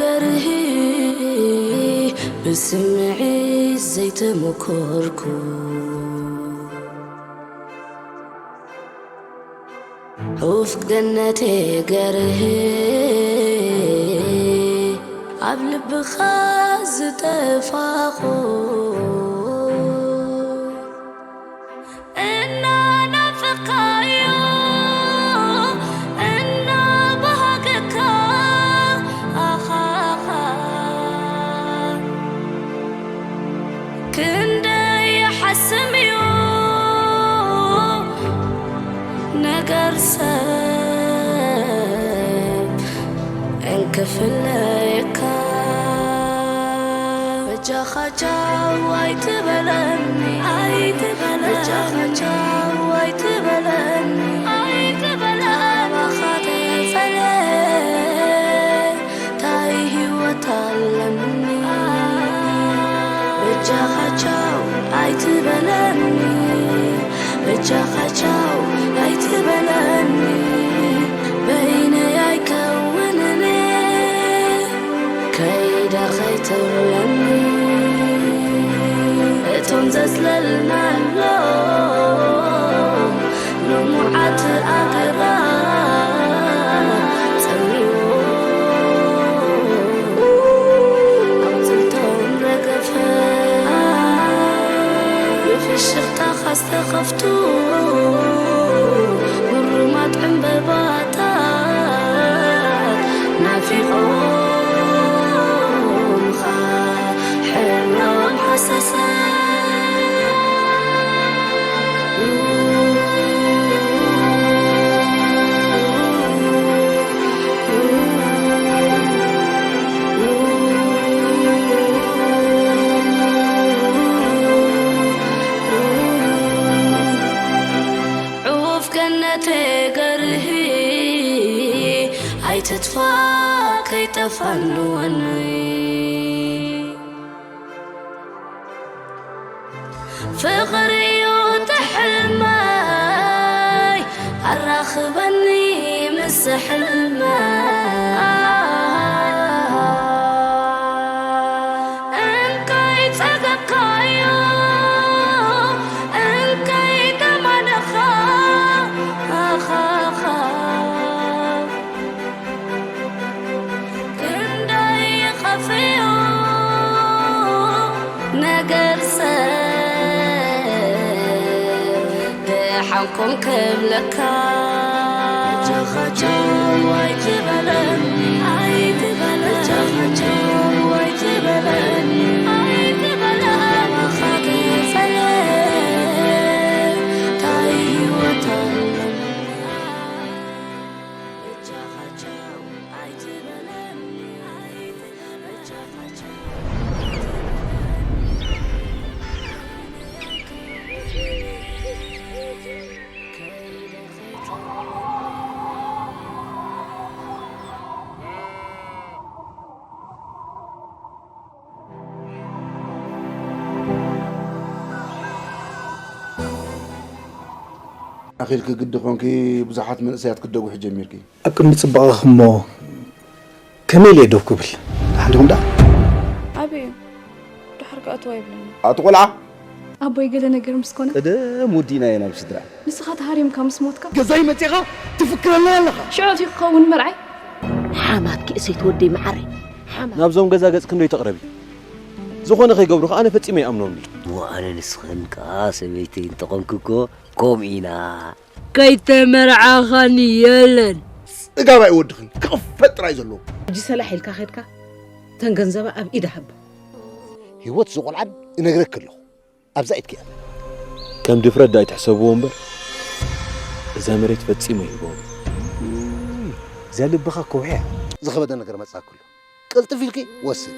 ገርሂ ብስምዒት ዘይተመኮርኩ ዑፍ ገነቴ ገርሂ ኣብ ልብኻ ዝጠፋኹ እናናፈኻዮ እናባሃገካ ኣኻኻ ክንደይ ይሓስም እዩ ነገር ሰብ እንክፍለየካ በጃኻ ቻው ኣይትበለኒ ኣይትበለኒ በጃኻ ቻው ኣይትበለኒ ኣይትበለኒ ካባኻ ተፈልየ ታይ ህይወት ኣለኒ በጃኻ ቻው ኣይትበለኒ በጃኻ ቻው ኣይትበለኒ በይነይ ኣይከውንን ከይደ ከይትብለኒ እቶም ዘጽለልናሎም ልሙዓት ኣግራብ ጸሚኡ ኣቑጽልቶም ረገፈ ብፍሽኽታኻ ዝተኸፍቱ ግሩማት ዕምበባታት ናፊቖምኻ ሕብሮም ሃሰሰ ዑፍ ገነቴ ገርሂ ኣይትጥፋ ከይጠፋ ንወነይ ፍቕሪ እዩ ትሕልመይ ኣራኽበኒ ምስ ሕልመይ እንከይ ጸገብካዮ እንከይ ደማነኻ ኣኻኻ ክንደይ ይኸፍዮ ነገር ሰብ ደሓንኩም ክብለካ ጃኻቸው ኣይትበለኒ ኣይትበለኒ ጃኻቸው ኣይትበለኒ ኣይትበለኒ ኣባኻ ክፈለ ታይ ህይወት ኣለኒ ኣኺልኪ ግዲ ኮንኪ ብዙሓት መንእሰያት ክትደጉሒ ጀሚርኪ። ኣብ ቅድሚ ጽባቐኺ እሞ ከመይ ኢለ ደው ክብል? ደሓን ዲኹም ደኣ? ኣበይ እዩ? ድሓር ከኣ እትዋ ይብለኒ። ኣቲ ቆልዓ ኣቦይ ገለ ነገር ምስ ኮነ። ቅድም ወዲእናዮ ናብ ስድራ። ንስኻ ተሃሪምካ ምስ ሞትካ። ገዛይ መጺኻ ትፍክረለይ ኣለኻ። ሽዑ እቲ ክኸውን መርዓይ። ሓማት ኪእሰይት ወደይ መዓረይ። ሓማት። ናብዞም ገዛ ገጽ ክንደይ ተቕረቢ? ዝኾነ ከይገብሩኻ ኣነ ፈጺመ ይኣምኖም ድዩ? እሞ ኣነ ንስኽን ከኣ ሰበይተይ እንተኾንኪ እኮ ከምኡ ኢና። ከይተመርዓኻኒ የለን። ጽጋብ ኣይወድኽን ክቕፈጥ ጥራይ እዩ ዘለዎ። ሕጂ ሰላሕ ኢልካ ከድካ እተን ገንዘባ ኣብ ኢዳ ሃባ። ህይወት እዚ ቆልዓን እነግረኪ ኣለኹ ኣብዛ ኢድኪ እያ። ከም ድፍረት ዶ ኣይትሕሰብዎ እምበር እዛ መሬት ፈጺሙ ኣይህበውን። እዛ ልብኻ ከውሒ እያ። ዝኸበደ ነገር መጻእክሉ። ቅልጥፍ ኢልኪ ወስኒ።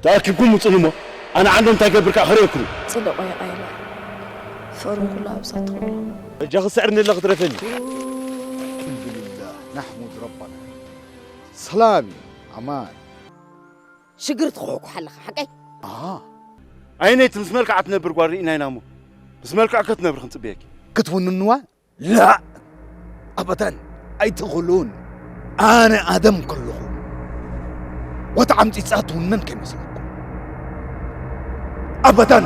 ተኣኪብኩም ውጹኒ እሞ ኣነ ዓንዶም እንታይ ገብር ከኣ ክርእየኩም እየ። ጽደቆ የቃይላ ፍቅርን ኩሉ ኣብዛ ትኽእሎ። በጃኺ ስዕርኒ ኣላ ክትረፈኒ። الحمد لله نحمد ربنا سلام أمان ሽግር ትኹሕኩሕ ኣለኻ ሓቀይ? ኣሃ ኣይነይቲ ምስ መልክዓ ትነብር ጓል ርኢና ኢና እሞ ምስ መልክዕ ከትነብሪ ክንጽበየኪ። ክትውንንዋ ላእ ኣበዳን ኣይትኽእሉን ኣነ ኣደም ከለኹ ቦታ ዓምፂፃ ትውነን ከይመስለኩም። ኣበዳን።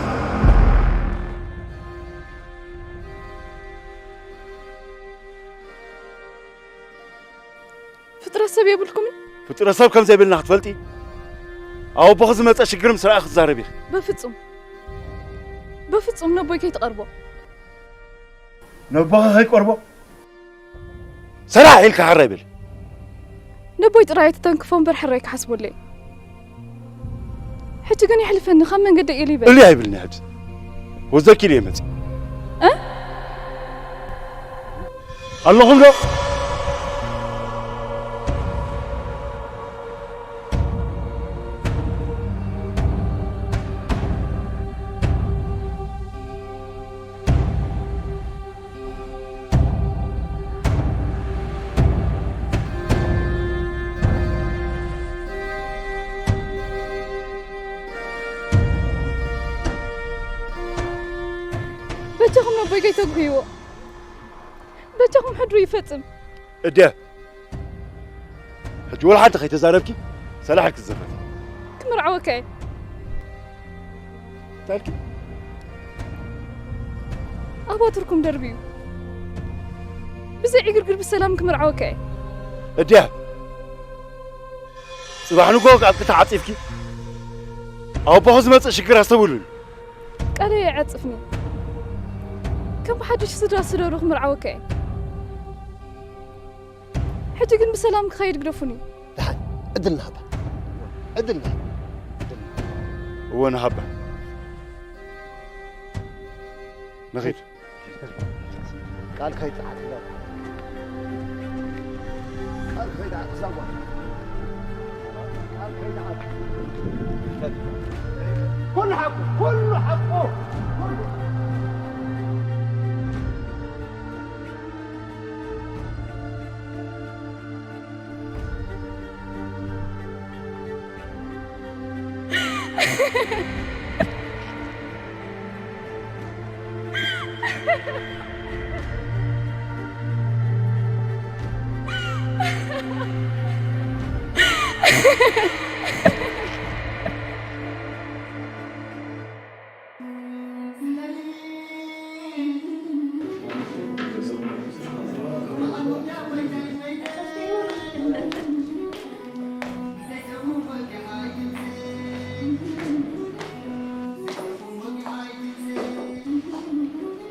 ፍጥረት ሰብ የብልኩምን? ፍጥረት ሰብ ከም ዘይብልና ክትፈልጢ፣ ኣብ ኣቦኺ ዝመፀ ሽግር ምስ ረኣ ክትዛረብ ኢኺ። በፍፁም፣ በፍፁም ነቦይ ከይትቐርቦ። ነቦኺ ከይቀርቦ? ሰላሕ ኢልካ ሕራይ በል። ነቦይ ጥራይ ኣይትተንክፎ እምበር ሕራይ ክሓስበለይ። ሕጂ ግን የሕልፈኒ፣ ካብ መንገደይ እልይ በል። እልይ ኣይብልኒ ሕጂ። ወዘኪ ኢለ መፂ። እ? ኣለኹም ዶ? በጃኹም ነቦይ ከይተጉህይዎ። በጃኹም ሕድሩ ይፈጽም። እደ ሕጂ ወላ ሓንቲ ከይተዛረብኪ ሰላሕ ክትዘረቢ። ክምርዓወካ እየ። እንታይ ኢልኪ? ኣባትርኩም ደርብዩ። ብዘይ ዕግርግር ብሰላም ክምርዓወካ እየ። እደ ጽባሕ ንጎ ኣብ ቅታ ዓጺፍኪ ኣብ ኣቦኹ ዝመጽእ ሽግር ኣስተውልሉ። ቃለይ ኣይዓጽፍን እየ። ከም ብሓድሽ ስድራ ስደዱ ክምርዓወካ እየ። ሕጂ ግን ብሰላም ክኸይድ ግደፉኒ። ደሓን ዕድል ንሃባ። ዕድል ንሃባ። እወ ንሃባ። ንኺድ። ቃል ከይትዓት ዛዋ። ቃል ከይትዓት ዛዋ። ቃል ከይትዓት። ኩሉ ሓቁ፣ ኩሉ ሓቁ፣ ኩሉ።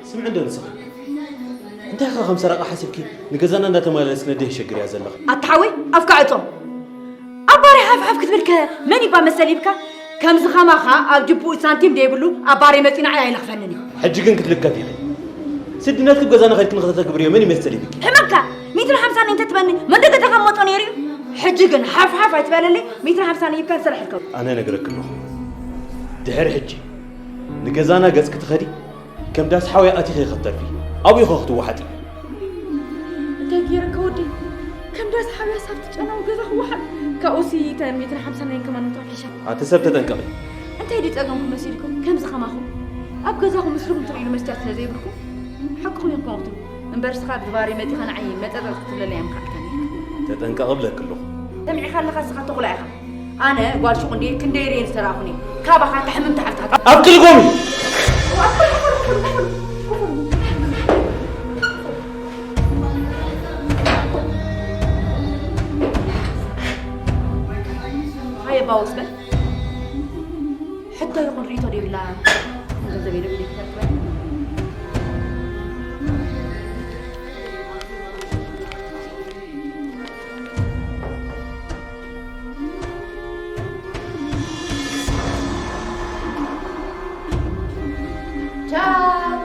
ስምዒ እንዶ ንስኻ እንታይ ኢኻ ከም ሰረቓ ሓሲብኪ ንገዛና እንዳተመላለስኪ ነደይ ሸግር እያ ዘለኻ። ኣታ ሓወይ ኣፍካ ዕጾ። ኣብ ባርያ ሓፍ ሓፍ ክትብል ከ መን እባ መሰሊብካ? ከምዚ ኸማኻ ኣብ ጅቡኡ ሳንቲም ደይብሉ ኣብ ባርያ መጺኡ ንዓይ ኣይለኽፈንን እዩ። ሕጂ ግን ክትልከፊ ኢኺ። ስድነትኪ ኣብ ገዛና ኸይድኪ ንኸተተግብርዮ መን እዩ መሰሊብኪ? ሕመካ ሚእትን ሓምሳን እንተትበኒ መን ዶ ገዛኻ ምመጾ ነይሩ እዩ? ሕጂ ግን ሓፍ ሓፍ ኣይትበለለይ። ሚእትን ሓምሳን ሂብካ ንስራሕ ርከብ። ኣነ እነግረኪ ኣለኹ። ድሕሪ ሕጂ ንገዛና ገጽኪ ትኸዲ ከም ዳስ ሓውያ ኣቲኺ ኢኺ ክትተርፊ። ኣብኡ ኢኺ ክትወሓጢ። እንታይ ገይረካ ወደይ? ከም ዳስ ሓውያስ ኣብቲ ጨናዊ ገዛ ክወሓጥ? ካብኡሲ እተን ሚእትን ሓምሳን ናይን ከማን ምጥፋፍ ይሻል። ኣቲ ሰብ ተጠንቀቒ። እንታይ ድዩ ጸገምኩም መሲልኩም? ከምዚ ከማኹም ኣብ ገዛኹም ምስልኩም ትርእዩሉ መስትያት ስለ ዘይብልኩም ሓቅኹም ኢኹም ከምኡ ትብሉ። እምበር እስኻ ኣብዚ ባርያ መጺኻ ንዓይ መጸጸጽ ክትብለለይ ኣይምኸኣልካን ኢኻ። ተጠንቀቒ እብለኪ ኣለኹ። ሰሚዕኻ ኣለኻ እስኻ ተኹላ ኢኻ። ኣነ ጓል ሹቕ እንድየ ክንደይ ርእየን ዝተራእኹን እየ። ካባኻ ክሕምም ተሓፍታት። ኣብ ክልጎሚ! ሃየ ባውስ በል። ሕቶ ይኹን ርእይቶ ዶ የብላን? ገንዘብ የለ ኢለ ክተርክበኒ? ቻው።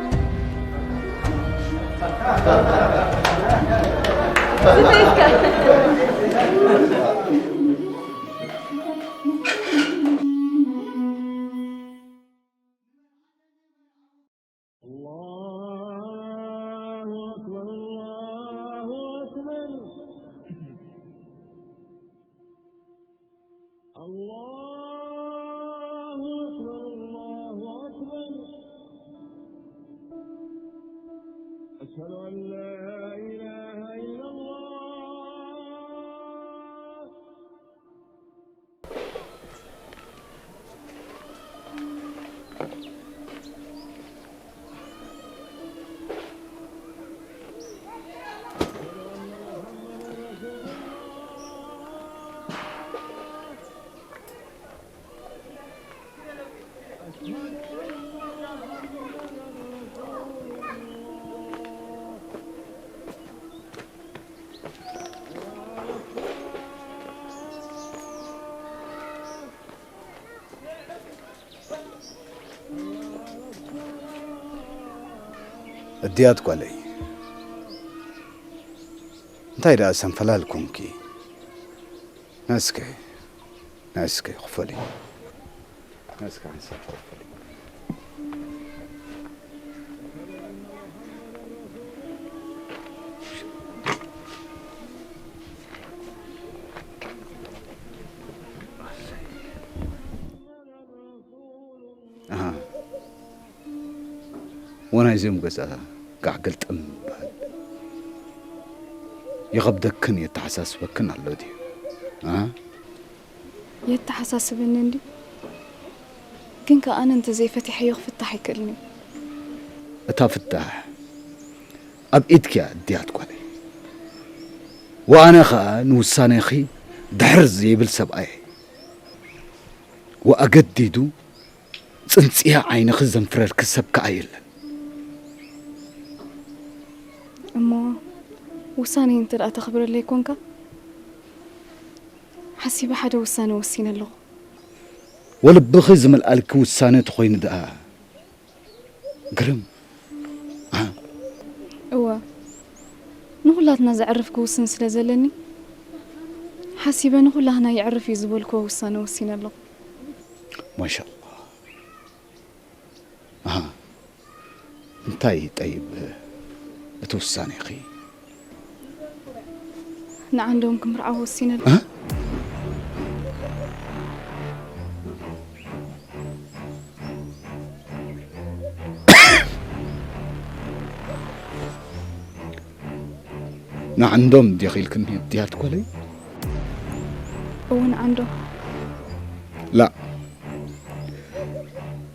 الله أكبر، الله أكبر. الله أكبر، الله أكبر. أشهد أن لا إله إلا الله. እድያት ጓለይ፣ እንታይ ደኣ ሰንፈላል ኮንኪ? ነስከ፣ ነስከ ክፈሊ። ነስከ ሓንሳብ ክፈሊ። ኣሃ። ወናይዞም ገዛ ጋዕ ገልጠም ይበሃል። ይኸብደክን የተሓሳስበክን ኣሎ ድዩ? ኣ? የተሓሳስበኒ እንዲ፣ ግን ከኣ ኣነ እንተዘይፈቲሐዮ ክፍታሕ ኣይክእልን እዩ። እታ ፍታሕ ኣብ ኢድኪ እያ እድያት ጓለይ። ወኣነ ኸኣ ንውሳኔኺ ድሕር ዘይብል ሰብኣይ እየ። ወኣገዲዱ ጽንጽያ ዓይንኺ ዘንፍረልኪ ሰብ ከኣ የለን። እሞ ውሳኔ እንተ ደኣ ተኽብረለይ ኮንካ፣ ሓሲበ ሓደ ውሳነ ወሲነ ኣለኹ። ወልብኺ ዝመልኣልኪ ውሳነ ተኾይኑ ደኣ ግርም። ኣ? እወ፣ ንኹላትና ዘዕርፍ ክውስን ስለ ዘለኒ፣ ሓሲበ ንኹላህና የዕርፍ እዩ ዝበልክዎ ውሳነ ወሲነ ኣለኹ። ማሻኣላህ። ኣሃ። እንታይ ጠይብ እቲ ውሳኔኺ? ንዓንዶም ክምርዓው ወሲነ። እ? ንዓንዶም ዲኺ ኢልክኒ እድያት ጓለይ? እወ፣ ንዓንዶም። ላ፣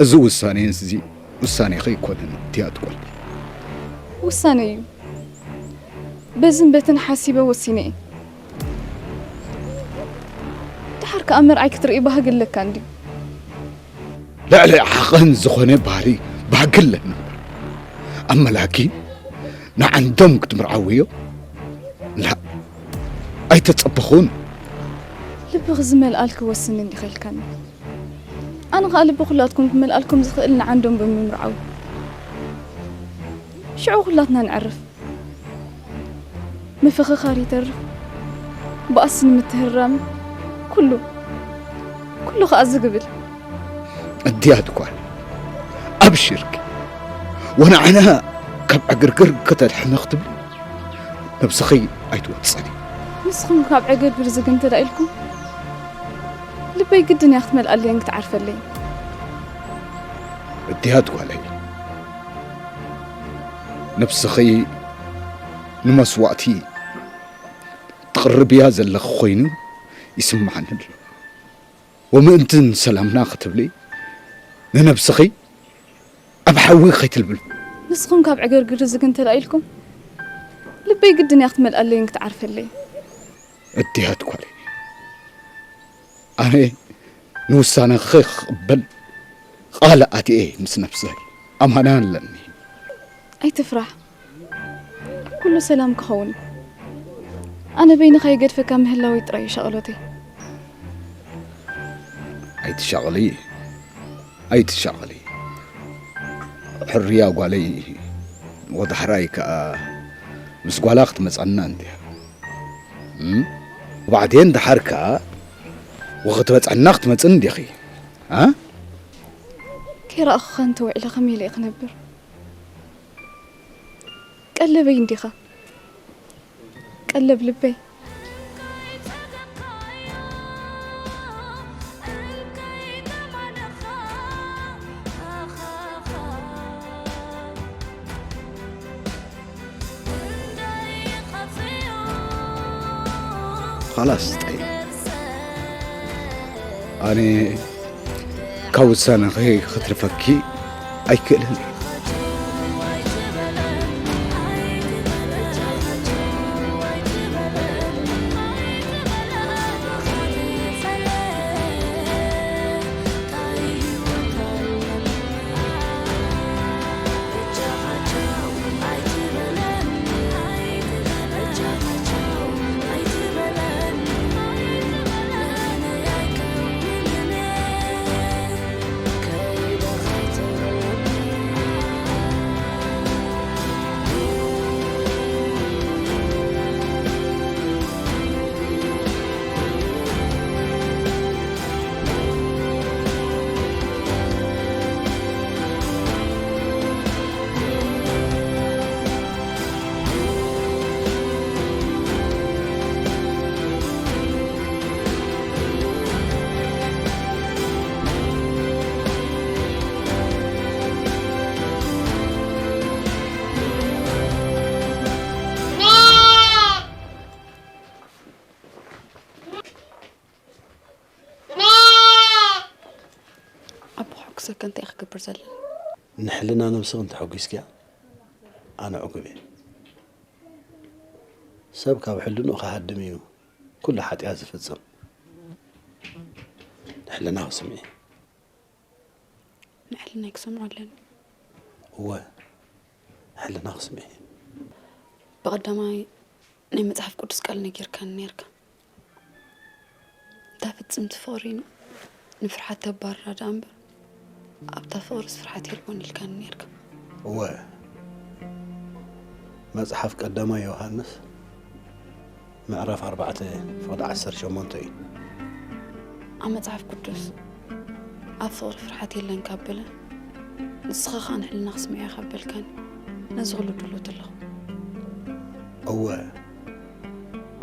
እዚ ውሳኔ እዚ ውሳኔኺ ኣይኮነን እድያት ጓለይ። ውሳነ እዩ። በዝን በትን ሓሲበ ወሲነ እየ። ደሓር ከኣ መርዓይ ክትርኢ ባህጊ ኣለካ እንድዩ። ልዕሊ ዓቐን ዝኾነ ባህሪ ባህጊ ኣለኒ እምበር፣ ኣመላኪ ንዓንዶም ክትምርዓውዮ? ላ፣ ኣይተጸበኹን። ልብኺ ዝመልኣልኪ ወስኒ እንዲኺ ኢልካኒ። ኣነ ኸኣ ልቢ ኩላትኩም ክመልኣልኩም ዝኽእል ንዓንዶም ብምምርዓው። ሽዑ ኩላትና ንዕርፍ። ምፍኽኻር ይተርፍ። ባእስን ምትህርራምን ኩሉ፣ ኩሉ ኸኣ ዝግ ብል። እድያት ጓል፣ ኣብሽርኪ። ወንዓና ካብ ዕግርግር ከተድሕኒ ክትብሊ ነብስኺ ኣይትወጽኒ። ንስኹም ካብ ዕግርግር ዝግ እንተ ደኣ ኢልኩም፣ ልበይ ግድን እያ ክትመልኣለይን ክትዓርፈለይን። እድያት ጓለይ፣ ነብስኺ ንመስዋእቲ ትቕርብያ ዘለኺ ኮይኑ ይስምዓኒ ኣሎ። ወምእንቲ ንሰላምና ክትብሊ ንነብስኺ ኣብ ሓዊ ከይትልብሉ። ንስኹም ካብ ዕግርግር ዝግ እንተ ደኣ ኢልኩም፣ ልበይ ግድን እያ ክትመልኣለይን ክትዓርፈለይን። እድያት ጓለይ፣ ኣነ ንውሳነኺ ክቕበል ቃል ኣትየ ምስ ነብሰይ ኣማና ኣለኒ። ኣይትፍራሕ፣ ኩሉ ሰላም ክኸውን እዩ። ኣነ በይንኻ ይገድፈካ ምህላወይ ጥራይ እዩ ሻቕሎተይ። ኣይትሻቕሊ፣ ኣይትሻቕሊ። ሕርያ ጓለይ፣ ወዳሕራይ ከኣ ምስ ጓላ ክትመጸና እንድያ። እም? ብዓዴን ደሓር ከኣ ወኽትበጽሐና ክትመጽእ እንዲኺ። ኣ? ከይረኣኹኻ እንተውዒለ ከመይ ኢለ እየ ክነብር? ቀለበይ እንዲኻ። ቀለብ ልበይ። ኻላስ ጠይብ፣ ኣነ ካብ ውሳነኺ ክትርፈኪ ኣይክእልን እየ። ከ እንታይ ክገብር ዘለኒ? ንሕልና ነብስኺ እንተሐጒስኪያ ኣነ ዕጉብ እየ። ሰብ ካብ ሕልንኡ ክሃድም እዩ ኩሉ ሓጢኣት ዝፍጽም። ንሕልናኺ ስምዒ። ንሕልናይ ክሰምዖ ኣለኒ። እወ፣ ንሕልናኺ ስምዒ። ብቐዳማይ ናይ መጽሓፍ ቅዱስ ቃል ነጊርካኒ ነይርካ። እታ ፍጽምቲ ፍቕሪ ንፍርሓት ተባርራ ደኣ እምበር፣ ኣብታ ፍቕርስ ፍርሓት የልቦን ኢልካኒ ነይርካ። እወ፣ መጽሓፍ ቀዳማይ ዮሃንስ ምዕራፍ ኣርባዕተ ፍቕዲ ዓሰርተ ሸሞንተ እዩ። ኣብ መጽሓፍ ቅዱስ ኣብ ፍቕሪ ፍርሓት የለን ካብ በለ፣ ንስኻ ኸኣ ንሕልናኺ ስምዒ ካብ በልካኒ፣ ነዚ ኹሉ ድሉት ኣለኹ። እወ፣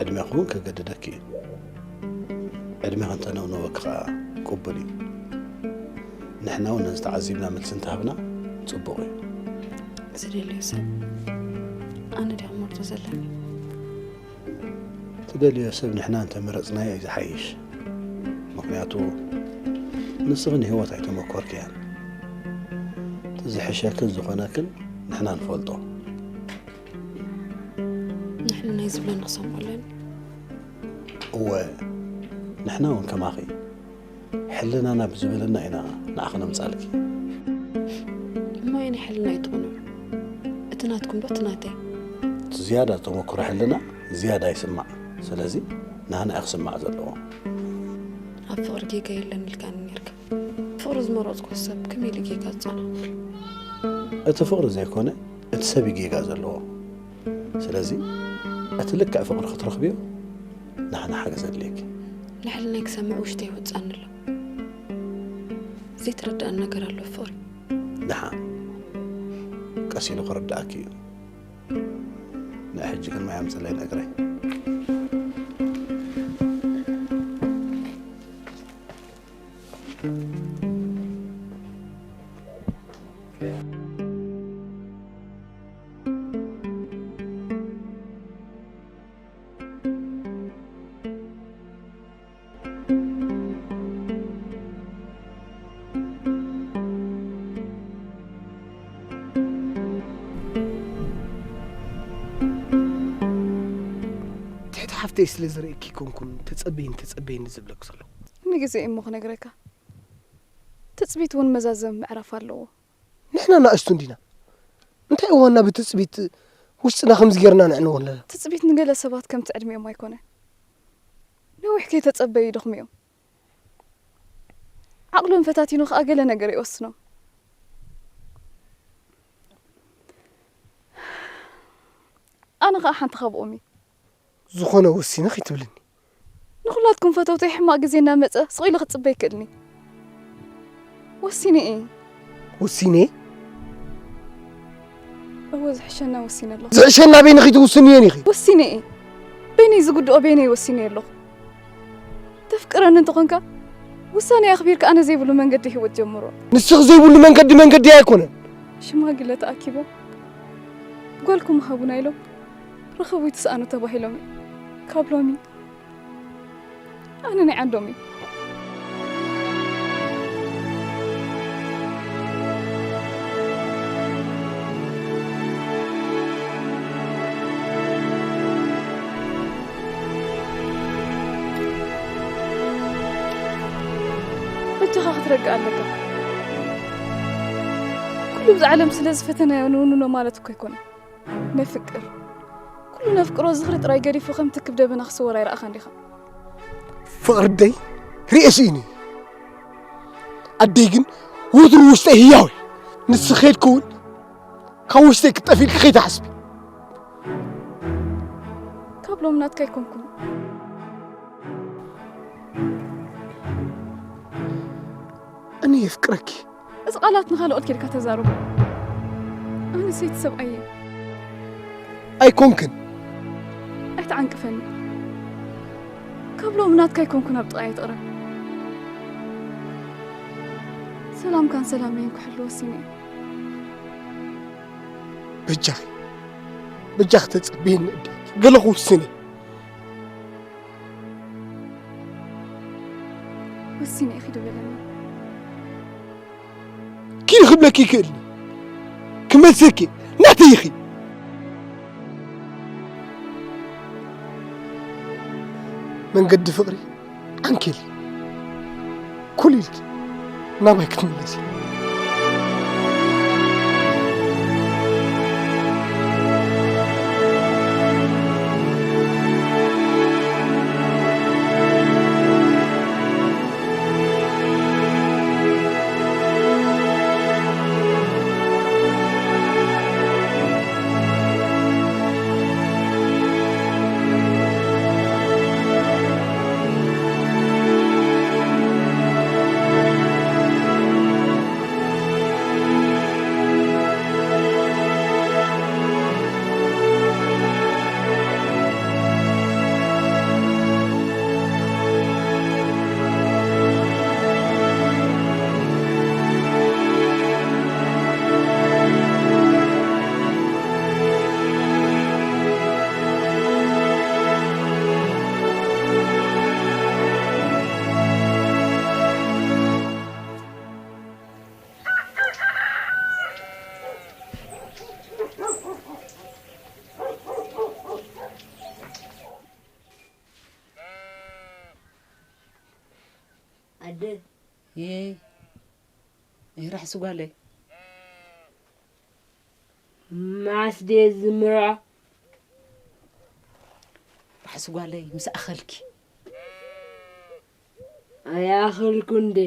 ዕድሜኺ እውን ከገድደኪ እዩ። ዕድሜኺ እንተነውነወኪ ኸኣ ቅቡል እዩ። ንሕና እውን ነዚ ተዓዚብና መልሲ እንተሃብና ጽቡቕ እዩ። ዝደልዮ ሰብ ኣነ ድየ ክመርጾ ዘለኒ? ትደልዮ ሰብ ንሕና እንተመረጽናዮ እዩ ዝሓይሽ። ምኽንያቱ ንስኺ ንህይወት ኣይተመኮርክያን። እቲ ዝሕሸክን ዝኾነክን ንሕና ንፈልጦ። ንሕልናይ ዝብለኒ ክሰምዖ ኣለኒ። እወ፣ ንሕና እውን ከማኺ ሕልናና ብዝበለና ኢና ንዓኺ ነምጻልኪ። እሞ ኣየናይ ሕልና እዩ እቲ ቅኑዕ? እቲ ናትኩም ዶ እቲ ናተይ? እቲ ዝያዳ ዝተመክሮ ሕልና ዝያዳ ይስማዕ። ስለዚ ናህና እዩ ክስማዕ ዘለዎ። ኣብ ፍቕሪ ጌጋ የለን ኢልካኒ ነይርካ። ፍቕሪ ዝመረጽኩ ሰብ ከመይ ኢሉ ጌጋ ዝጸንሖ? እቲ ፍቕሪ ዘይኮነ እቲ ሰብ እዩ ጌጋ ዘለዎ። ስለዚ እቲ ልክዕ ፍቕሪ ክትረኽብዮ ናህና ሓገዝ ኣድልየኪ። ንሕልናይ ክሰምዕ ውሽጠይ ይውጽኣኒ ኣሎ። ዘይተረድኣኒ ነገር ኣሎ ፍቕሪ። ደሓን ቀስ ኢሉ ክርድኣኪ እዩ። ንሕጂ ግን ማይ ኣምጽለይ ነግረይ። ትሕቲ ሓፍተይ ስለ ዝርእየኪ ኣይኮንኩን ተጸበይኒ ተጸበይኒ ዝብለኪ ዘለኹ። ንግዜ እሞ ክነግረካ። ትጽቢት እውን መዛዘሚ ምዕራፍ ኣለዎ። ንሕና ንኣሽቱ እንዲና። እንታይ እዋንና ብትጽቢት ውሽጥና ከምዚ ጌርና ነዕንዎ ኣለና? ትጽቢት ንገለ ሰባት ከምቲ ዕድሚኦም ኣይኮነ። ነዊሕ ከይተጸበዩ ይደኽሙ እዮም። ዓቕሎም ፈታቲኑ ከኣ ገለ ነገር ይወስኖም። ኣነ ከኣ ሓንቲ ካብኦም እየ። ዝኾነ ወሲነ ከይትብልኒ። ንኹላትኩም ፈተውተይ ሕማቕ ግዜ እናመጸ ስቕ ኢሉ ክጽበ ኣይክእልን እዩ። ወሲነ እየ። ወሲነ? እወ፣ ዝሕሸና ወሲነ ኣለኹ። ዝሕሸና በይንኺ ትውስንዮ ኢኺ። ወሲነ እየ። በይነይ ዝግድኦ በይነይ ወሲነ ኣለኹ። ተፍቅረኒ እንተኾንካ፣ ውሳኔ ኣኽቢርካ ኣነ ዘይብሉ መንገዲ ህይወት ጀምሮ። ንስኺ ዘይብሉ መንገዲ መንገዲ ኣይኮነን። ሽማግለ ተኣኪቦም፣ ጓልኩም ሃቡና ኢሎም፣ ርኽቡ ይትስኣኑ ተባሂሎም እዮም። ካብ ሎሚ ኣነ ናይ ዓንዶም እዩ። በጃኻ ክትረግእ ኣለካ። ኩሉ ብዛ ዓለም ስለ ዝፈተናዮ ንውንኖ ማለት እኮ ኣይኮነን። ነፍቅር። ኩሉ ነፍቅሮ ዝኽሪ ጥራይ ገዲፉ ከም ትክብ ደበና ክስወር ኣይረኣኻን ዲኻ? ፍቕሪ ኣደይ ርእየ ስኢኑ እዩ። ኣደይ ግን ወትሩ ውሽጠይ ህያው እዩ። ንስኺ ከይድኪ እውን ካብ ውሽጠይ ክትጠፍኢ ኢልኪ ከይትሓስቢ። ካብ ሎም ናትካ ኣይኮንኩን። ኣነ የፍቅረኪ። እዚ ቃላት ንኻልኦት ኬድካ ተዛረቦ። ኣነ ሰይቲ ሰብኣይ እየ። ኣይኮንክን። ኣይትዓንቅፈኒ። ካብ ሎም ናትካ ኣይኮንኩን ኣብ ጥቓይ ኣይትቕረብ። ሰላምካን ሰላመይን ክሕሉ ወሲነ እየ። በጃኺ፣ በጃኺ ተጸበይኒ እዴ። ገለ ክውስን እየ። ወሲነ እየ ኪዲ በለኒ። ክብለኪ ይክእል ክመልሰኪ ናተይ ኢኺ። መንገዲ ፍቕሪ ዓንኬል ኩል ኢልኪ ናባይ ክትምለሲ። ኣደ፣ ይይ፣ ይራሕሲ ጓለይ። መዓስ ድየ ዝምርዖ? ራሕሲ ጓለይ፣ ምስ ኣኸልኪ። ኣይኣኸልኩ እንዴ?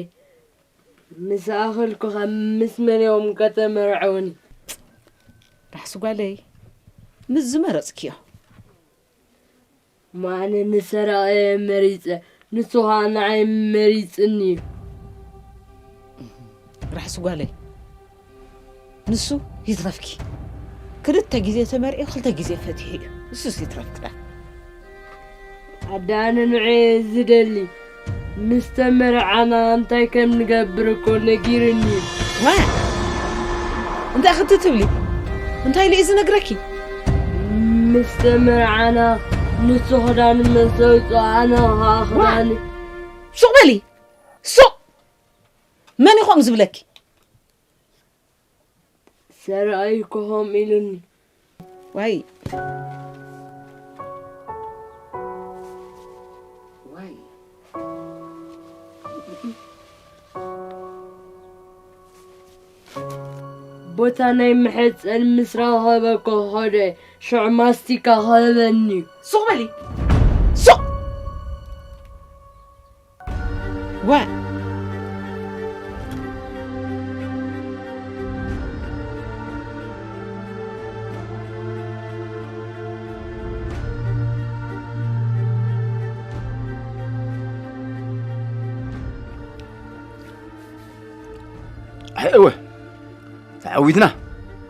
ምስ ኣኸልኩ ኸ ምስ መን እዮም ከተመርዕውኒ? ራሕሲ ጓለይ፣ ምስ ዝመረጽክዮ። እሞ ኣነ ንሰረቐ እየ መሪጸ፣ ንሱ ኸኣ ንዓይ መሪጽኒ እዩ። ራሕሲ ጓለይ፣ ንሱ ይትረፍኪ። ክልተ ግዜ ተመርዕዩ፣ ክልተ ግዜ ፈቲሑ እዩ። ንሱስ ይትረፍኪ ደኣ። ኣደ፣ ኣነ ንዑ እየ ዝደሊ። ምስ ተመርዓና እንታይ ከም ንገብር እኮ ነጊሩኒ እዩ። ዋእ! እንታይ ክትትብሊ? እንታይ ኢሉ እዩ ዝነግረኪ? ምስ ተመርዓና ንሱ ክዳኑ መሰውጾ ኣነ ኸኣ ክዳኒ። ሱቕ በሊ! ሱቕ! መን እዩ ከምኡ ዝብለኪ? ሰረቐይ እኮ ከምኡ ኢሉኒ። ዋይ። ዋይ። ቦታ ናይ መሐጸን ምስ ረኸበ እኮ ኸደ፣ ሽዑ ማስቲካ ክህበኒ እዩ። ሱቕ በሊ! ሱቕ! ዋእ! እወ፣ ተዓዊትና።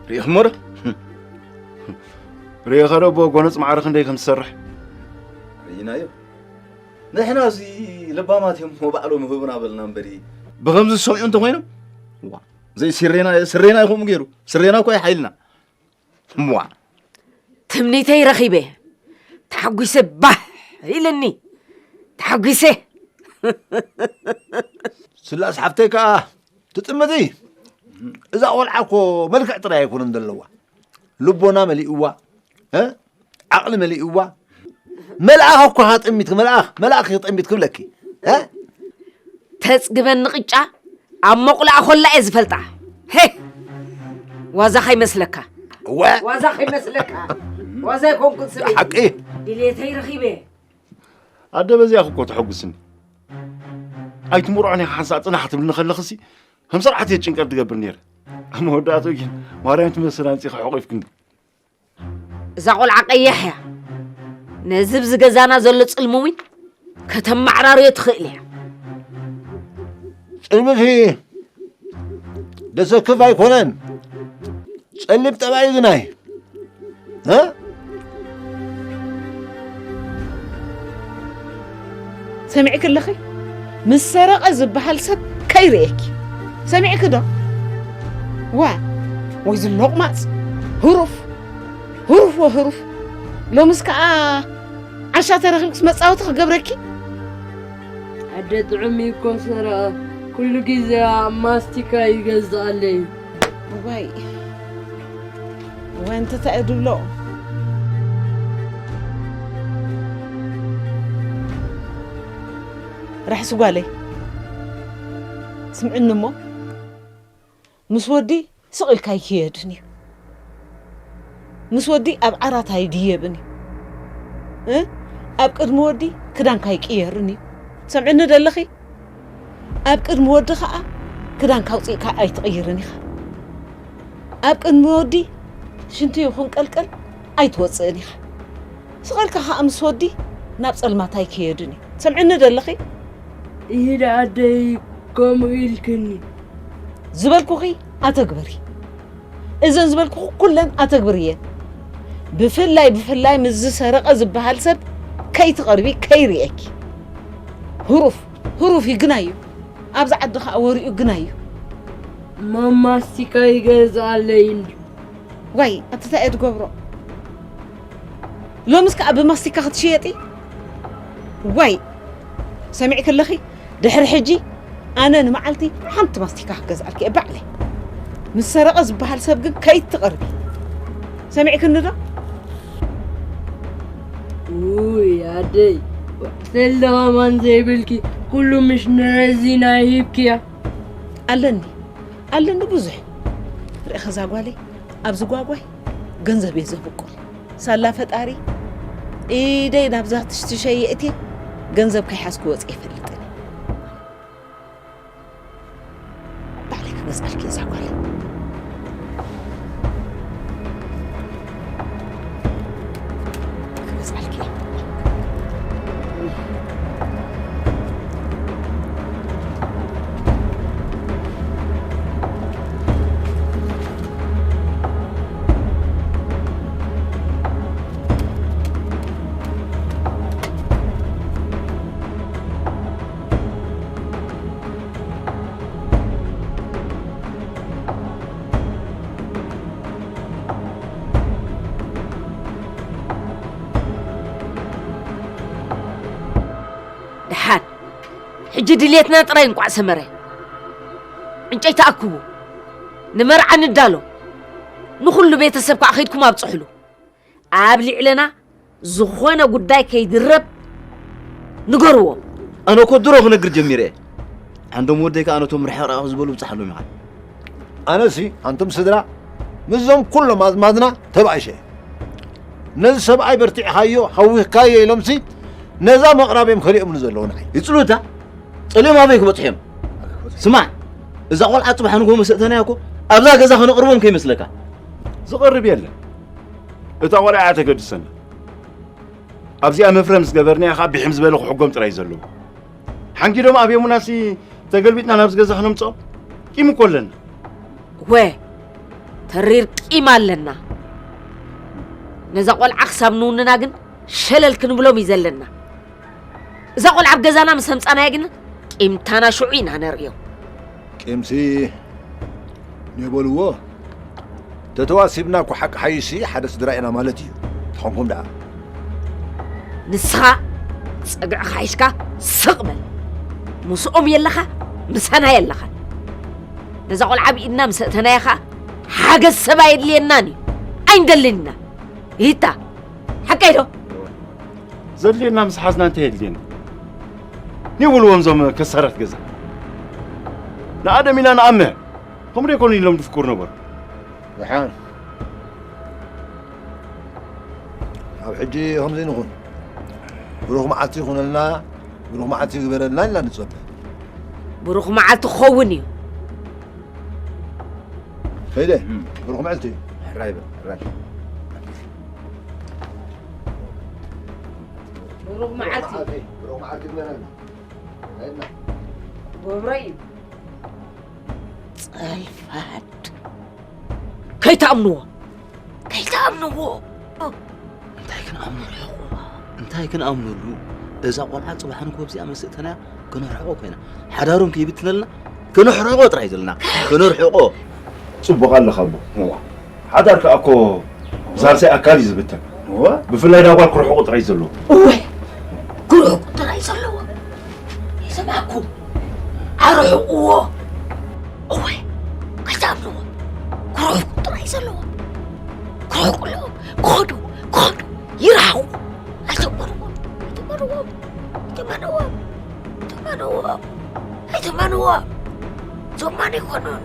ርኢኽሞ ዶ? ርኢኸ ዶ፣ ኣቦ ጎነጽ ማዕረ ክንደይ ከም ትሰርሕ? ርኢናዮ። ንሕናሲ ለባማት እዮም እሞ ባዕሎም ይህቡና በልና እምበሪ። ብኸምዚ ዝሰምዑ እንተኾይኖም፣ ዋ፣ ዘይስሬና፣ ስሬና ይኹም ገይሩ። ስሬና እኮ እዩ ሓይልና። እዋ። ትምኒተይ ረኺበ። ተሓጒሰ ባህ ኢልኒ። ተሓጒሰ። ስላስ ሓፍተይ ከኣ ትጥምቲ። እዛ ቆልዓ እኮ መልክዕ ጥራይ ኣይኮነን ዘለዋ። ልቦና መሊእዋ። እ? ዓቕሊ መሊእዋ። መልኣኽ እኮ ሃጠሚት፣ መልኣኽ፣ መልኣኽ ይጠሚት ክብለኪ። እ? ተጽግበኒ ቅጫ ኣብ መቑላኣ ኮላ እየ ዝፈልጣ። ሄ! ዋዛ ከይመስለካ። እወ። ዋዛ ከይመስለካ። ዋዛ ኣይኮንኩን ስበይቲ። ሓቂ። ድሌተይ ረኺበ። ኣደ በዚኣ እኮ ተሐጉስኒ። ኣይትምርዖን ኢኻ ሓንሳእ ጽናሕ ክትብልኒ ከለኽሲ፣ ከም ስርዓት እየ ጭንቀት ትገብር ነይረ። ኣብ መወዳእትኡ ግን ማርያም ትመስል ኣምጺኻ ሕቑፍክኒ። እዛ ቆልዓ ቀያሕ እያ። ነዚ ብዚ ገዛና ዘሎ ጽልሚ እውን ከተመዓራርዮ ትኽእል እያ። ጽልምቲ ደሰክፍ ኣይኮነን። ጸሊም ጠባይ ግናይ። እ? ሰሚዕኪ ኣለኺ? ምስ ሰረቐ ዝበሃል ሰብ ከይርእየኪ። ሰሚዕኪ ዶ? ዋ፣ ወይ ዝሎቕማጽ፣ ህሩፍ፣ ህሩፍ ወህሩፍ። ሎምስ ከኣ ዓሻ ተረኺብክስ መጻወቲ ክገብረኪ? ኣደ ጥዑም እዩ እኮ ሰረቐ። ኩሉ ግዜ ኣብ ማስቲካ ይገዝኣለይ እዩ። ዋይ፣ ዋይ፣ እንተ እንታይ እየ ድብሎ? ራሕሲ ጓለይ፣ ስምዕኒ እሞ፣ ምስ ወዲ ስቕ ኢልካ ኣይክየድን እዩ። ምስ ወዲ ኣብ ዓራት ኣይድየብን እዩ። እ? ኣብ ቅድሚ ወዲ ክዳንካ ኣይቅየርን እዩ። ትሰምዕኒ ደለኺ? ኣብ ቅድሚ ወዲ ኸኣ ክዳንካ ኣውጺእካ ኣይትቕይርን ኢኻ። ኣብ ቅድሚ ወዲ ሽንቲ ይኹን ቀልቀል ኣይትወጽእን ኢኻ። ስቕ ኢልካ ኸኣ ምስ ወዲ ናብ ጸልማት ኣይክየድን እዩ። ትሰምዕኒ ደለኺ? ኢሂ ደኣ ኣደይ ከምኡ ኢልክኒ። ዝበልኩኺ ኣተግብሪ። እዘን ዝበልኩኺ ኩለን ኣተግብሪ እየን። ብፍላይ፣ ብፍላይ ምስ ዝሰረቐ ዝበሃል ሰብ ከይትቐርቢ፣ ከይርእየኪ። ህሩፍ፣ ህሩፍ እዩ፣ ግናይ እዩ። ኣብዚ ዓዲ ኸኣ ወሪኡ ግናይ እዩ። ማማስቲካ ይገዝኣለይ እንድዩ። ዋይ፣ ኣቲ እንታይ እየ ትገብሮ? ሎምስ ከኣ ብማስቲካ ክትሽየጢ? ዋይ፣ ሰሚዕኪ ኣለኺ? ድሕሪ ሕጂ ኣነ ንመዓልቲ ሓንቲ ማስቲካ ክገዝኣልኪ እየ ባዕለይ። ምስ ሰረቐ ዝበሃል ሰብ ግን ከይትቐርቢ። ሰሚዕክኒ ዶ? ውይ ኣደይ፣ ሰልዲ ከማን ዘይብልኪ፣ ኩሉ ምሽ ንረዚና ሂብክያ። ኣለኒ፣ ኣለኒ ብዙሕ። ርኢኺ እዛ ጓለይ፣ ኣብዚ ጓጓይ ገንዘብ እየ ዘብቁል። ሳላ ፈጣሪ፣ ኢደይ ናብዛ ትሽትሸ የእትየ፣ ገንዘብ ከይሓዝኩ ወፂአ ኣይፈልጥን። ባዕለይ ክገዝኣልኪ እዛ ጓል። ክገዝኣልኪ እየ። ደሓን፣ ሕጂ ድልየትና ጥራይ እንቋዕ ሰመረ። ዕንጨይቲ ኣክቡ፣ ንመርዓ ንዳሎ። ንኹሉ ቤተሰብ ከኣ ከይድኩም ኣብጽሑሉ። ኣብ ልዕለና ዝኾነ ጉዳይ ከይድረብ ንገርዎ። ኣነ እኮ ድሮ ክነግር ጀሚረ እየ። ዓንዶም ወደይ ከኣ ነቶም ርሕቕ ርሕቕ ዝበሉ ብጽሓሎም ኢኻ። ኣነሲ ኣንቱም ስድራ ምስዞም ኩሎም ኣዝማድና ተባኢሸ እየ። ነዚ ሰብኣይ በርቲዕኻዮ ሃዊኽካዮ ኢሎምሲ ነዛ ምቕራብ እዮም ከሊኦምኒ ዘለዉ ንዓይ። ይጽልኡታ ጸሊኦም ኣበይ ክበጽሑ እዮም? ስማዕ፣ እዛ ቆልዓ ጽባሕ ንግሆ መሰእተናያ እኮ ኣብዛ ገዛ ከነቕርቦም ከይመስለካ። ዝቐርብ የለን። እታ ቆልዓ እያ ተገድሰና። ኣብዚኣ መፍረ ምስ ገበርናያ ኸኣ ብሒም ዝበለ ክሕጎም ጥራይ እዩ ዘለዎ። ሓንጊዶም ኣብዮሙናሲ ተገልቢጥና ናብዚ ገዛ ክነምጽኦም ቂም እኮ ኣለና። ወ፣ ተሪር ቂም ኣለና። ነዛ ቆልዓ ክሳብ ንውንና ግን ሸለል ክንብሎም እዩ ዘለና። እዛ ቆልዓ ኣብ ገዛና ምስ ኣምጻናያ ግን ቂምታና ሽዑ ኢና ነርእዮ። ቂምሲ ነበልዎ። ተተዋሲብና እኮ ሓቂ ሓይሽሲ ሓደ ስድራ ኢና ማለት እዩ። ተኾንኩም ደኣ። ንስኻ ጸግዕኻ ሒዝካ ስቕ በል። ምስኦም የለኻ፣ ምሳና የለኻን። ነዛ ቆልዓ ብኢድና ምስ ኣእተናያ ኸኣ ሓገዝ ሰብ ኣየድልየናን እዩ። ኣይንደልን ኢና። ይታ፣ ሓቀይ ዶ? ዘድልየና ምስ ሓዝና እንታይ የድልየና? ይብልዎም እዞም ከሳራት ገዛ። ንኣደም ኢና ንኣምህ። ከምኡ ዶ ይኮኑ ኢሎም ድፍኩር ነበሩ። ደሓን። ካብ ሕጂ ከምዚ ንኹን። ብሩኽ መዓልቲ ይኹነልና፣ ብሩኽ መዓልቲ ይግበረልና ኢልና ንጸበ። ብሩኽ መዓልቲ ክኸውን እዩ። ከይደ፣ እም። ብሩኽ መዓልቲ። ሕራይ በል፣ ሕራይ። ብሩኽ መዓልቲ። ብሩኽ መዓልቲ ይግበረልና። ከይድና። ጎብረ እዩ። ጸልፋድ። ከይትኣምንዎ። ከይትኣምንዎ። እንታይ ክንኣምነሉ? እንታይ ክንኣምነሉ? እዛ ቆልዓ ጽባሕ ንግሆ ኣብዚኣ መስእተናያ ክንርሕቆ ኮይና። ሓዳሮም ከይብትነልና ክንርሕቆ ጥራይ ዘለና። ክንርሕቆ። ጽቡቕ ኣለኻ ኣቦ። እዋ። ሓዳር ከኣ እኮ ሳልሳይ ኣካል እዩ ዝብተን። እዋ። ብፍላይ ዳ ጓል ክርሕቁ ጥራይ ዘለዎ። እወ። ክርሕቁ ጥራይ ዘለዎ። ይሰማዕኩም። ኣርሕቕዎ። እወ። ከይትኣምንዎ። ትመንዎ፣ ትመንዎ፣ ኣይትመንዎ። ዞማን ኣይኮኑን።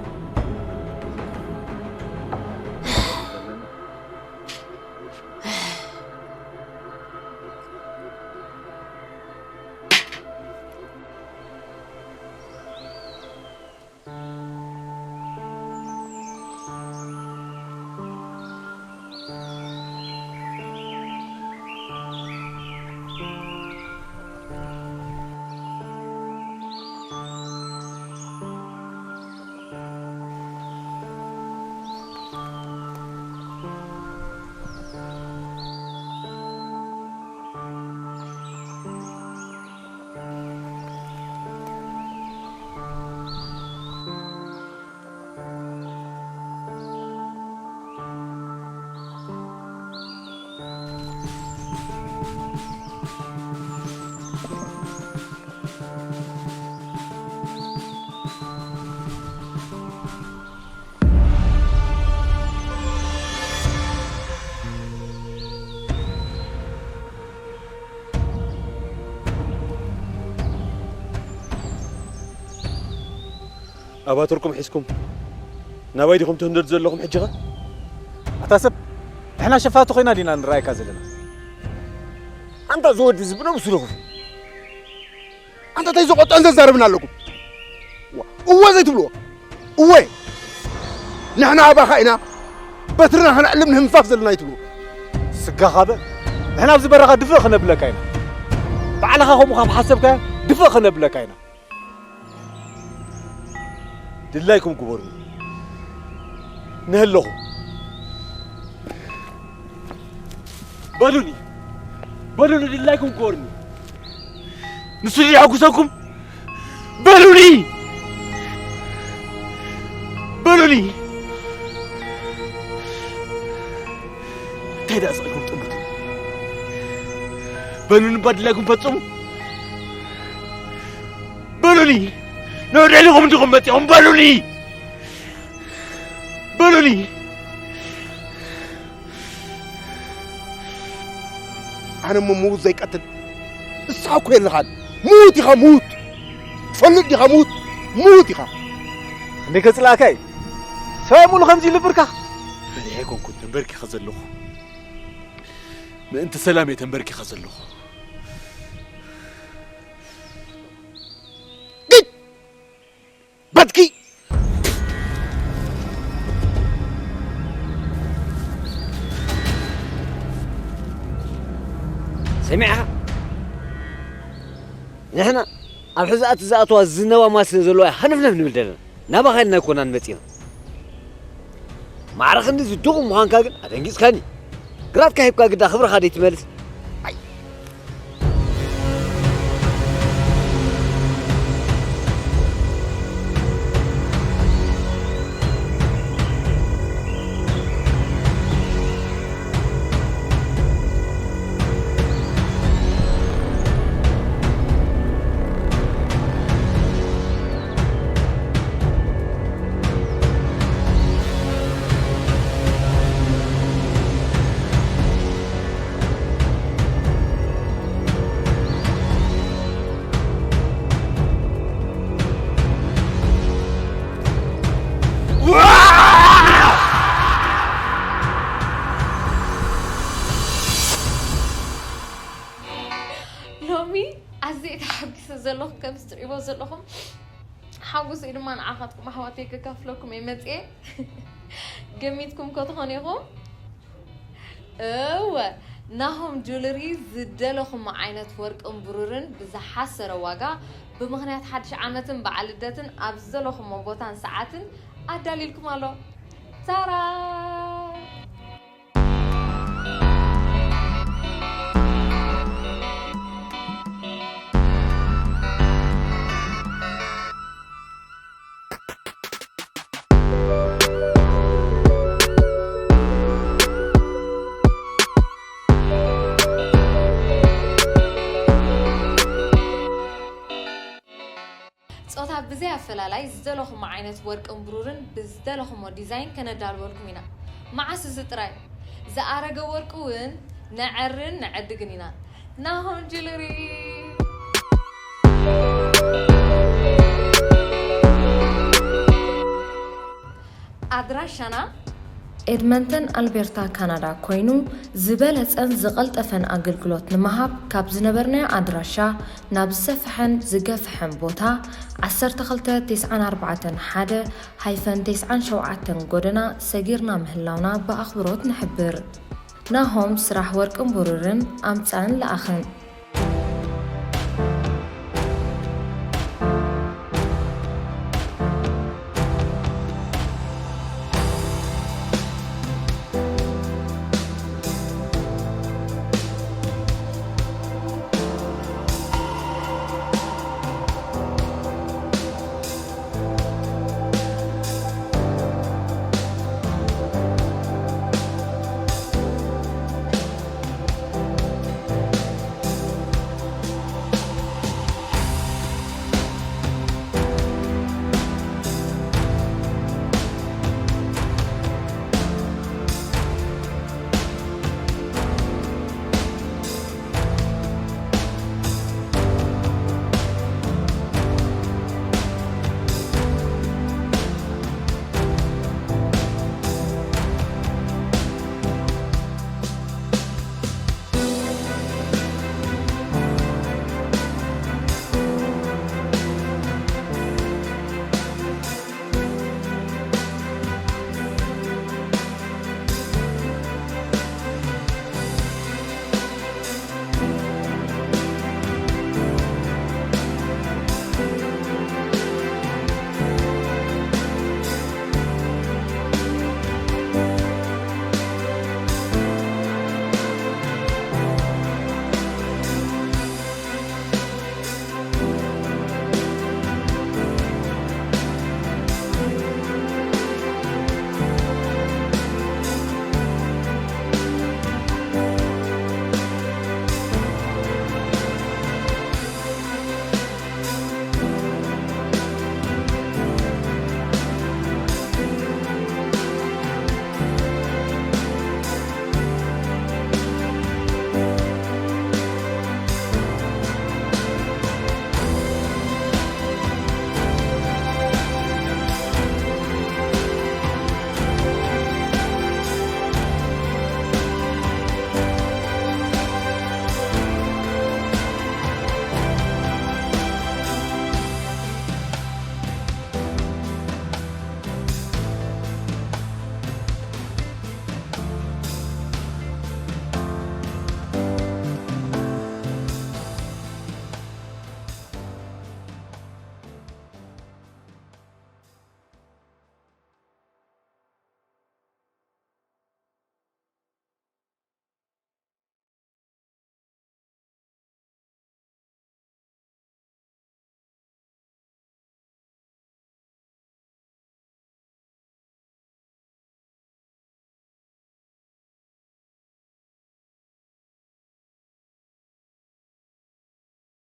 ኣባትርኩም ሒዝኩም ናባይ ዲኹም ትህንደዱ ዘለኹም ሕጂ ኸ? ኣታ ሰብ፣ ንሕና ሸፋቱ ኮይና ዲና ንረኣየካ ዘለና? ኣንታ እዚ ወዲ እዚ ብነብሱ ደኹ። ኣንታ እንታይ ዘቆጥዖን ዘዛርብን ኣለኩም? ዋ፣ እወ ዘይትብልዎ? እወ፣ ንሕና ኣባኻ ኢና በትርና ከነዕልም ንህንፋፍ ዘለና ኣይትብልዎ? ስጋኻ በል። ንሕና ኣብዚ በረኻ ድፍእ ክነብለካ ኢና። ባዕልኻ ከምኡ ካብ ሓሰብካዮ ድፍእ ክነብለካ ኢና። ድላይኩም ግበሩኒ። ንህለኹ። በሉኒ። በሉኒ ድላይኩም ግበሩኒ። ንሱ ድዩ የሐጉሰኩም? በሉኒ። በሉኒ። እንታይ ደኣ ስቕ ኢልኩም ጥምቱ? በሉኒ እባ ድላይኩም ፈጽሙ። በሉኒ። ንዕኡ ልዕሊኹም ዲኹም መጺኹም? በሉኒ። በሉኒ። ኣነ እሞ ምዉት ዘይቀትል፣ ንስኻ እኮ የለኻን። ምዉት ኢኻ፣ ምዉት። ትፈልጥ ዲኻ? ምዉት፣ ምዉት ኢኻ። እንዴ ከጽላእካ እዩ። ሰብኣይ ሙሉ ከምዚ ይልብርካ? ፈሪሐ ኣይኮንኩን ተንበርኪኸ ዘለኹ። ምእንቲ ሰላም እየ ተንበርኪኸ ዘለኹ። ግጭ! በትኪ! ሰሚዕኻ? ንሕና ኣብ ሕዛእቲ ዝኣተዋ ዝነባማ ስለ ዘለዋ ሃነፍነፍ ንብል ዘለና። ናባኻ ኢልና ኣይኮናን መጺና። ማዕረ ክንዲ ዝድኹም ምዃንካ ግን ኣደንጊጽካኒ። ግራትካ ሂብካ ግዳ ክብርኻ ደይትመልስ? ኣይ። ሎሚ ኣዝየ ተሓጒሰ ዘለኹ፣ ከምዚ ትርእይዎ ዘለኹም። ሓጎሰይ ድማ ንዓኻትኩም ኣሕዋተይ ከካፍለኩም እየ መጺኤ። ገሚትኩም ከ ትኾኑ ኢኹም? እወ፣ ናሆም ጁለሪ ዝደለኹሞ ዓይነት ወርቅን ብሩርን ብዝሓሰረ ዋጋ፣ ብምኽንያት ሓድሽ ዓመትን በዓል ልደትን ኣብ ዝደለኹሞ ቦታን ሰዓትን ኣዳልዩልኩም ኣሎ። ታራ! ጾታ ብዘይ ኣፈላላይ ዝደለኹሞ ዓይነት ወርቅን ብሩርን ብዝደለኹሞ ዲዛይን ከነዳልወልኩም ኢና። መዓስ እዚ ጥራይ? ዝኣረገ ወርቂ እውን ነዐርን ነዐድግን ኢና። ናሆም ጅልሪ። ኣድራሻና ኤድመንተን ኣልቤርታ ካናዳ ኮይኑ፣ ዝበለጸን ዝቐልጠፈን ኣገልግሎት ንምሃብ ካብ ዝነበርናዮ ኣድራሻ ናብ ዝሰፍሐን ዝገፍሐን ቦታ ዓሰርተ ክልተ ተስዓን ኣርባዕተን ሓደ ሃይፈን ተስዓን ሸውዓተን ጎደና ሰጊርና ምህላውና ብኣኽብሮት ንሕብር። ናሆም ስራሕ ወርቅን ብሩርን ኣምጻእን ለኣኽን።